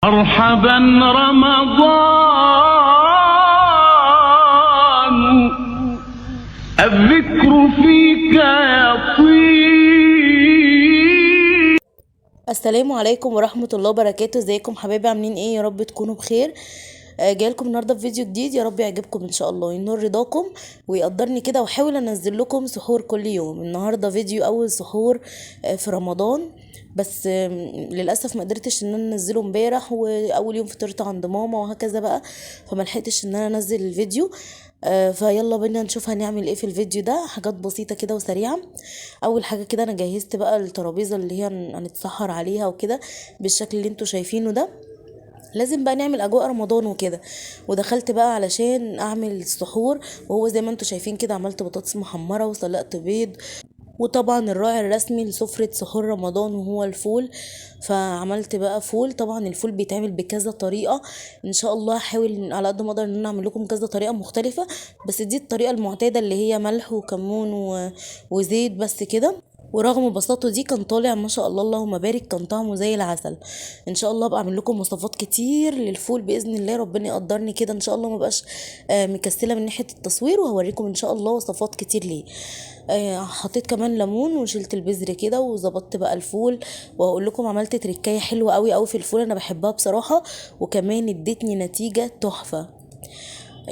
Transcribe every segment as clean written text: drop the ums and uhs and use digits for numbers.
مرحبا رمضان، الذكر فيك يطيب. السلام عليكم ورحمة الله وبركاته. ازيكم حبايبي؟ عاملين ايه؟ يا رب تكونوا بخير. جايلكم النهارده في فيديو جديد، يا رب يعجبكم ان شاء الله، ينور رضاكم ويقدرني كده، واحاول انزل لكم سحور كل يوم. النهارده فيديو اول سحور في رمضان، بس للاسف ما قدرتش ان انا انزله امبارح، واول يوم فطرت عند ماما وهكذا بقى، فما لحقتش ان انا انزل الفيديو. فيلا بينا نشوف هنعمل ايه في الفيديو ده. حاجات بسيطة كده وسريعة. اول حاجة كده انا جهزت بقى الترابيزة اللي هي هنتسحر عليها وكده بالشكل اللي انتوا شايفينه ده. لازم بقى نعمل اجواء رمضان وكده. ودخلت بقى علشان اعمل السحور، وهو زي ما انتوا شايفين كده عملت بطاطس محمرة وسلقت بيض، وطبعا الراعي الرسمي لسفرة سحور رمضان وهو الفول. فعملت بقى فول. طبعا الفول بيتعمل بكذا طريقة، ان شاء الله هحاول على قد ما اقدر ان انا اعمل لكم كذا طريقة مختلفة، بس دي الطريقة المعتادة اللي هي ملح وكمون وزيت بس كده. ورغم بساطته دي كان طالع ما شاء الله اللهم بارك، كان طعمه زي العسل. ان شاء الله ابقى اعمل لكم وصفات كتير للفول باذن الله، ربنا يقدرني كده ان شاء الله، ما بقاش مكسله من ناحية التصوير، وهوريكم ان شاء الله وصفات كتير ليه. حطيت كمان ليمون وشلت البذر كده وظبطت بقى الفول، وهقول لكم عملت تركايه حلوة قوي قوي في الفول، انا بحبها بصراحة، وكمان ادتني نتيجة تحفة.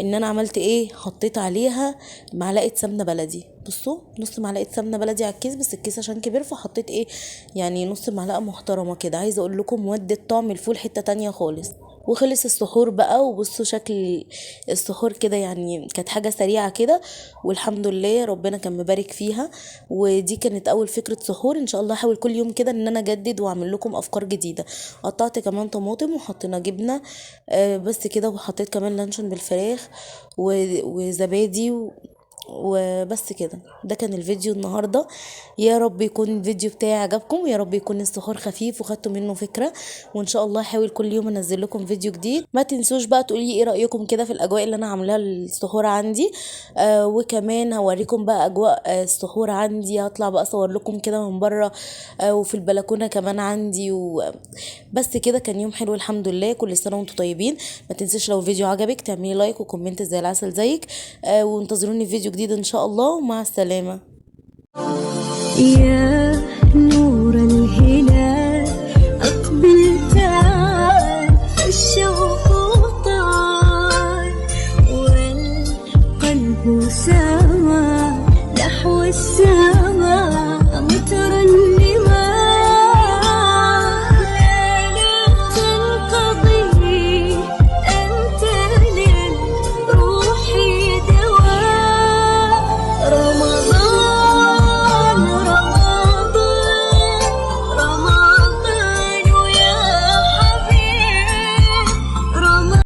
ان انا عملت ايه؟ حطيت عليها معلقه سمنه بلدي. بصوا، نص معلقه سمنه بلدي على الكيس، بس الكيس عشان كبير فحطيت ايه يعني نص معلقه محترمه كده. عايزه اقول لكم ودت طعم الفول حتة تانية خالص. وخلص السحور بقى، وبصوا شكل السحور كده، كانت حاجة سريعة كده، والحمد لله ربنا كان مبارك فيها. ودي كانت اول فكرة سحور. ان شاء الله هحاول كل يوم كده ان انا اجدد واعمل لكم افكار جديدة. قطعت كمان طماطم وحطينا جبنه، بس كده، وحطيت كمان لانشون بالفراخ وزبادي وبس كده. ده كان الفيديو النهارده. يا رب يكون الفيديو بتاعي عجبكم، ويا رب يكون السحور خفيف وخدتوا منه فكرة، وان شاء الله هحاول كل يوم انزل لكم فيديو جديد. ما تنسوش بقى تقولي ايه رايكم كده في الاجواء اللي انا عاملاها للسحور عندي، وكمان هوريكم بقى اجواء السحور عندي، هطلع بقى اصور لكم كده من بره، وفي البلكونه كمان عندي. وبس كده، كان يوم حلو الحمد لله. كل سنة وانتم طيبين. ما تنسيش لو الفيديو عجبك تعملي like و comment زي العسل زيك، وانتظروني في فيديو جديد ان شاء الله، ومع السلامة. يا نور